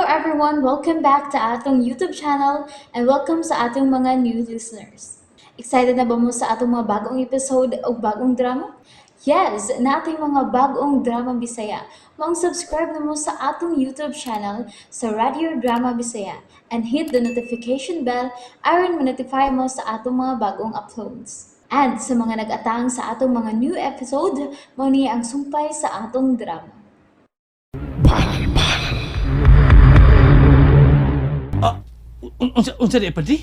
everyone! Welcome back to atong YouTube channel and welcome sa atong mga new listeners. Excited na ba mo sa atong mga bagong episode o bagong drama? Yes, nating mga bagong drama Bisaya. Maong subscribe na mo sa atong YouTube channel sa Radio Drama Bisaya and hit the notification bell aron ma-notify mo sa atong mga bagong uploads. And sa mga nag-atang sa atong mga new episode, mao ni ang sumpay sa atong drama. Ah, unsa di padi?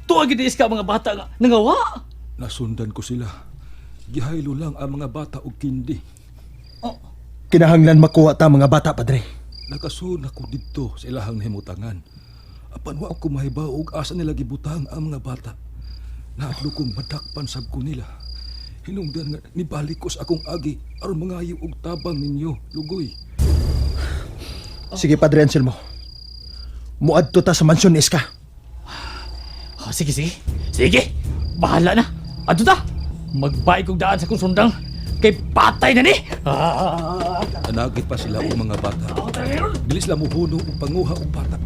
Tuwa gid iska mga bata nga nangawa. Nasundan ko sila. Gihaylo lang ang mga bata og kindi. Kinahanglan makuha ta mga bata, padre. Nakasun ako didto sa ilahang nahimutangan. Apan wa ko mahibaw og asa nila gibutang ang mga bata. Naadlo kong madakpan sab ko nila. Hinungdan nga nibalik ko sa akong agi aron mangayo og tabang ninyo, Lugoy. Sige, Padre Anselmo. Muadto ta sa mansyon ni Iska. Oh, sige, sige. Sige. Bahala na. Adto ta. Magbaig kog daan sa kong sundang kay patay na ni. Ah, Anagi pa sila og mga bata. tara ron. Dili sila muhuno og panguha og bata.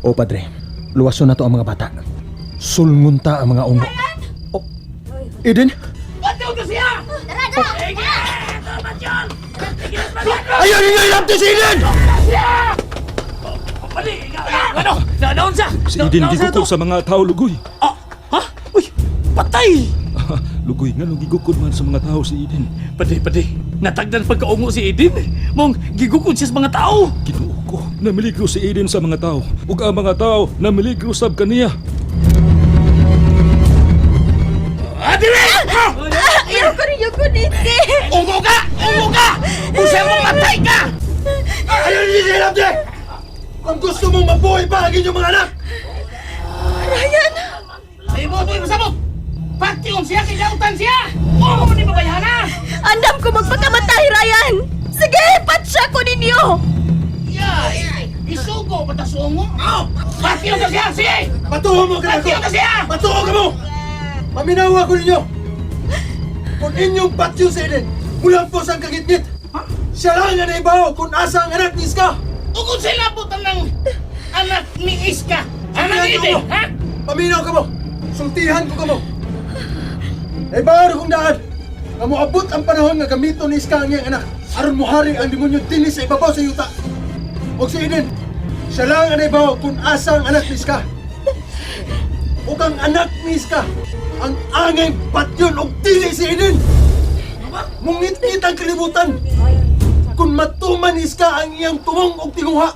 O, padre. Luwason na to ang mga bata. Sulngon ta ang mga ungo. Oh, Eden? Patay ka siya. Ayaw ninyo ilapti si Eden! Padi, ano? Na naon siya? Si Eden Naon siya gigukod to? sa mga tao, Lugoy. Ah, ha? Uy, patay. Lugoy, nganong gigukod man sa mga tao si Eden? Padi, padi. Natagdan pagkaungo si Eden. Mong gigukod siya sa mga tao. Ginoo ko, namiligro si Eden sa mga tao ug ang mga tao namiligro sab kaniya. Ah, dili! Ayoko rin yung kuniti! Ungo ka! Ungo ka! Usa mo matay ka! Ayaw ninyo si ilapti! Kung gusto mong mabuhay pa ang inyong mga anak! Ryan! Ay mo, boy, masabot! Pati siya, kinautan siya! Oo, mo ni mabayhana! Andam ko magpakamatay, Ryan! Sige, patsya ko ninyo! Yeah, isugo, patasuong mo! Pati ka siya, sige! Patuho mo ka Pati ka siya! Patuho ka mo! Paminawa ko ninyo! Kung inyong patyo si Eden, mula po sa kagitngit! Siya lang ang naibaw kung asa ang anak ni Iska! Ugod sila butan ng anak ni Iska! Anak ni Eden, ha? Paminaw ka mo! Sultihan ko ka mo! Naibaw kong daan! Nga moabot ang panahon nga gamiton ni Iska ang iyang anak aron muhari ang demonyo dinhi sa ibabaw sa yuta. Og si Eden, siya lang ang naibaw kung asa ang anak ni Iska. Ug ang anak ni Iska, ang angay patyon og dili si Eden. Mungitngit ang kalibutan. Kung matuman ni Iska ang iyang tumong og tinguha,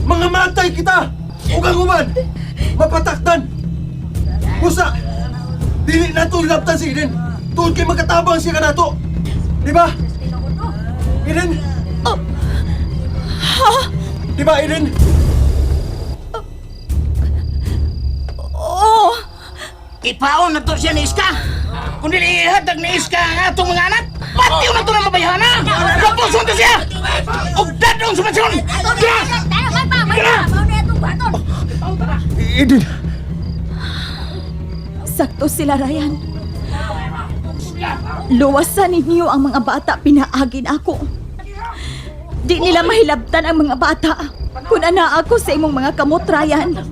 mga matay kita ug ang uban mapatakdan. Busa, dili na to labtan si Eden. Tuod kay magkatabang siya kanato. Di ba? Eden? Oh. Di ba, Eden? Oo! Ipaon na to siya ni Iska. Kung dili ihatag ni Iska ang atong mga anak, pati na to na mabayhana. Kapuson to siya. Og dadong sa mansyon. Tara! Tara! Eden! Sakto sila, Ryan. Luwasan ninyo ang mga bata pinaagin ako. Di nila mahilabtan ang mga bata. Kung ana ako sa imong mga kamot, Ryan.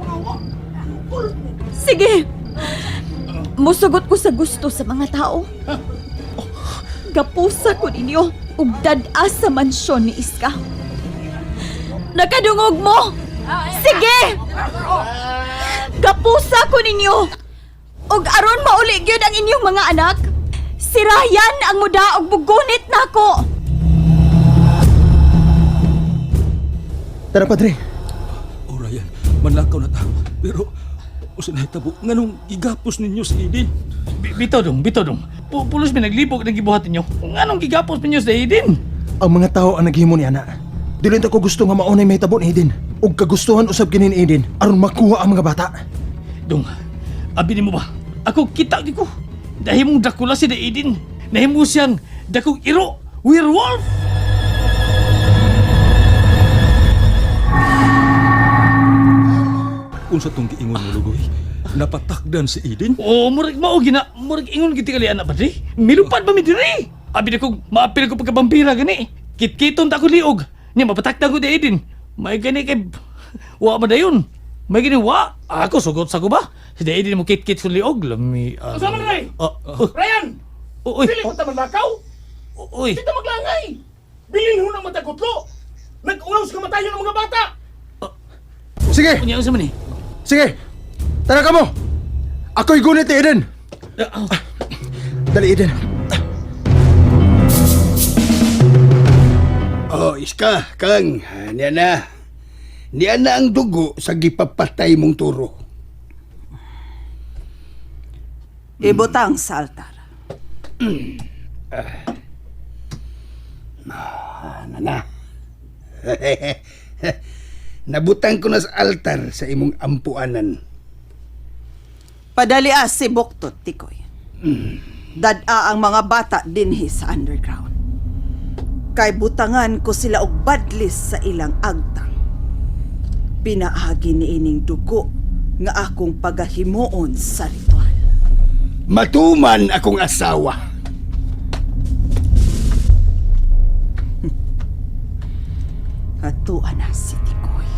Sige. Musugot ko sa gusto sa mga tao. Gapusa ko ninyo ug dad-a sa mansyon ni Iska. Nakadungog mo! Sige! Gapusa ko ninyo! Ug aron mauli gyud ang inyong mga anak, si Ryan ang muda og bugunit nako. Tara, padre. O Ryan, manlakaw na ta. Pero usa na hitabo nganong gigapos ninyo si Eden? Bitaw dong, bitaw dong. Pulos mi naglibog ng gibuhat ninyo. Nganong gigapos ninyo sa Eden? Ang mga tao ang naghimo ni ana. Dili ta ko gusto nga maunay mahitabo ni Eden. Ug kagustuhan usab kini ni Eden aron makuha ang mga bata. Dong, abi nimo ba? Ako kita di ko. Dahil mong dakula si Eden. Nahimo siyang dakong iro, werewolf! Unsa tong giingon mo, Lugoy? Napatakdan si Eden? Oo, murag mao gina, murag ingon gid tingali anak padre. Milupad ba mi diri? Abi na kog maapil ko pagkabampira gani. Kitkiton ta ko liog. Nya mapatakdan ko di Eden. May gani kay Wa man dayon. May gini wa. Ako sugot sa ko ba? Di di mo kit-kit sa liog lami. Unsa man ray? Ah, oh, Ryan! uy. Dili ko ta manlakaw! Uy. Di ta maglangay! Bilin ho ng matagutlo! Nag-ungaw sa kamatayon ng mga bata! Sige, Unya unsa man ni? sige. Tara ka mo. Ako'y gunit ni Eden. Ah, ah. Dali, Eden. Oh, Iska, Kang, niya na. Niya na ang dugo sa gipapatay mong turo. Ibutang sa altar. Ana na. Nabutang ko na sa altar sa imong ampuanan. Padalia si Buktot, Tikoy. Dada ang mga bata dinhi sa underground. Kay butangan ko sila og badlis sa ilang agtang. Pinaagi ni ining dugo nga akong pagahimuon sa ritual. Matuman akong asawa. Atua na si Tikoy.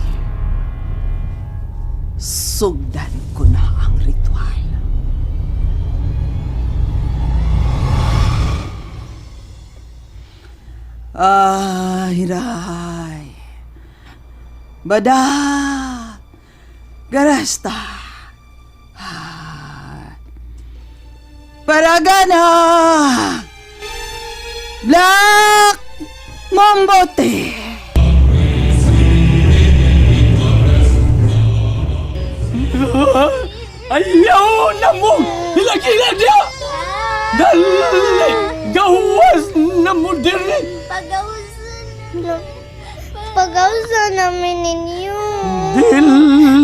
Sugdan ko na ang ritual. Ay, ray. Bada. Garasta. Paragana. Black Mambote. Ayaw na mo! Hilak-hilak niya! Dali! Gawas na mo diri! Pagausan. Pagausan namin ninyo.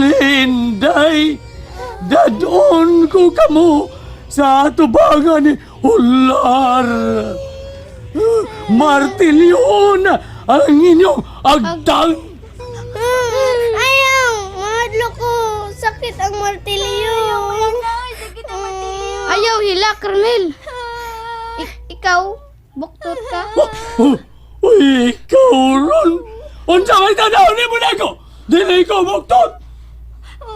Dilinday! Dadon ko kamo sa atubangan ni Hular! Martilyon ang inyong agtang! Ayaw! Mahadlo ko! Sakit ang martilyo! Sakit ang martilyo! Ayaw, hila, Carmel. Ikaw, buktot ka. Uy, ikaw ron! Unsa may tanaw ni mo nako? Dili ko buktot!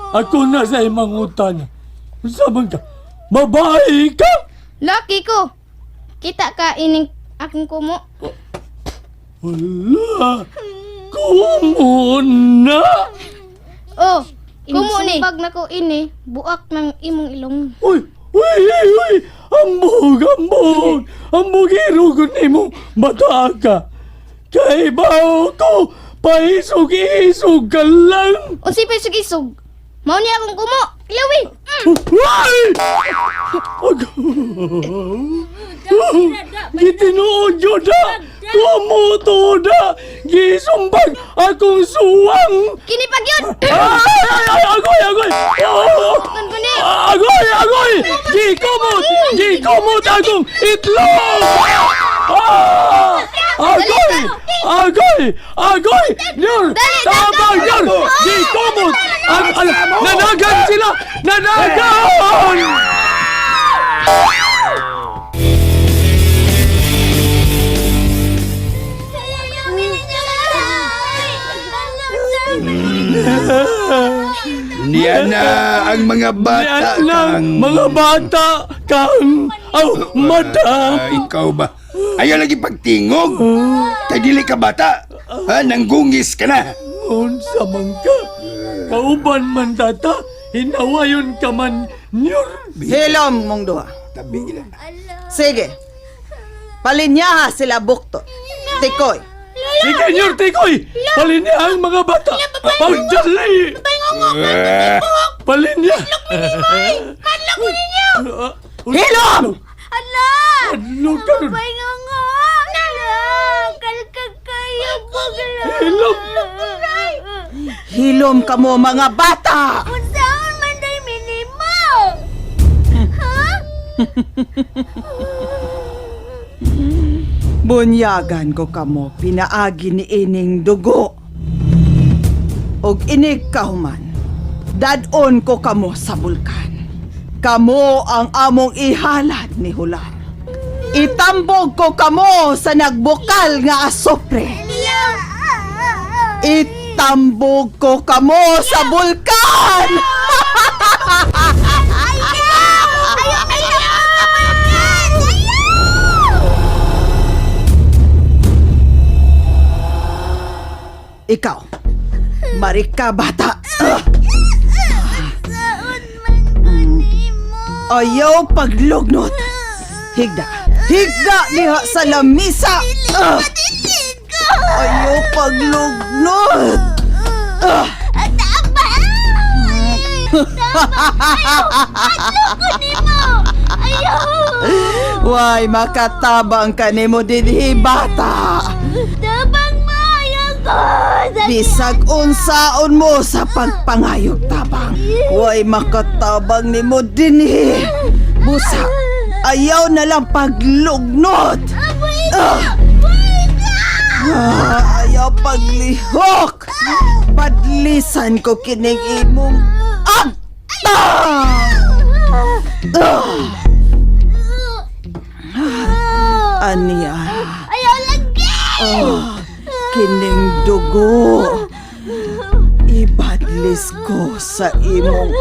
Ako na sa imang utan. Unsa man ka? Babae ka? Lucky ko. Kita ka ining akong kumo. Wala! Kumo na! Oh, kumo ni. Pag nako ini, buak ng imong ilong. Uy! Uy! Uy! Uy! Ambog! Ambog! Ambog irugon nimo bata ka! Kay bao ko! Paisog-isog ka lang! Unsay pa isog-isog? Mao ni akong kumo. Ilawi. Uy! Gitinuod yun na! Kumuto na! Gisumbag akong suwang! Kini pag yun. Ay! Ay! Ay! Agoy! Agoy! Oh! Kon ko ni. Agoy! Agoy! Gikumot! Gikumot akong itlog! Ah! Agoy! Agoy! Agoy! Nyor! Tabang nyor! Gikumot! Nanagan sila! Nanagan! Niya na ang mga bata, Yan na, Kang. mga bata, Kang! Aw, madam! Ah, ikaw ba? Ayaw lagi pagtingog. Kay dili ka bata. Ha, nanggungis ka na. Unsa man ka? Kauban man tata, hinawayon ka man, nyor! Hilom mong duha. Tabi ila. Sige. Palinyaha sila buktot. Tikoy. Sige, nyor, tikoy! Palinya ang mga bata! Pagdali! Palinya! Hadlok ko ninyo. Hilom! Ala! Hadlok ka nun! Nga nga. Ala! Kalkag kayo bugla. Hilom! Hilom kamo mga bata! Unsaon man day minimo? Ha? Bunyagan ko kamo pinaagi ni ining dugo. Og inig kahuman, dadon ko kamo sa bulkan. Kamo ang among ihalad ni Hular. Itambog ko kamo sa nagbukal nga asopre. It Itambog ko kamo sa bulkan! Ayaw! Ayaw! Ayaw! Ayaw! Ikaw, marika bata. Saon man ko nimo? Ayaw paglugnot. Higda. Higda diha sa lamisa. Ah! Dili ko! Ayaw paglugnot. Tama! Tama! Ayaw! Adlo ko nimo! Ayaw! Way makatabang ka nimo dinhi bata. Tabang mo! Ayaw ko! Sakit! Bisag unsaon mo sa pagpangayog tabang. Way makatabang nimo dinhi. Busa, ayaw na lang paglugnot. Amoy ko! Amoy ko! Ah, ayaw paglihok. Padlisan ko kining imong agtang. Ah! Aniya. Ayaw lagi! Ah, kining dugo. Ibadlis ko sa imong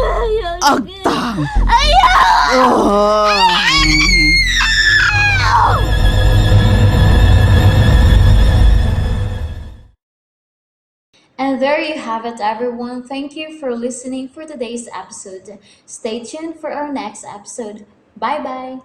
agtang. Ayaw! Ah. And there you have it, everyone. Thank you for listening for today's episode. Stay tuned for our next episode. Bye bye.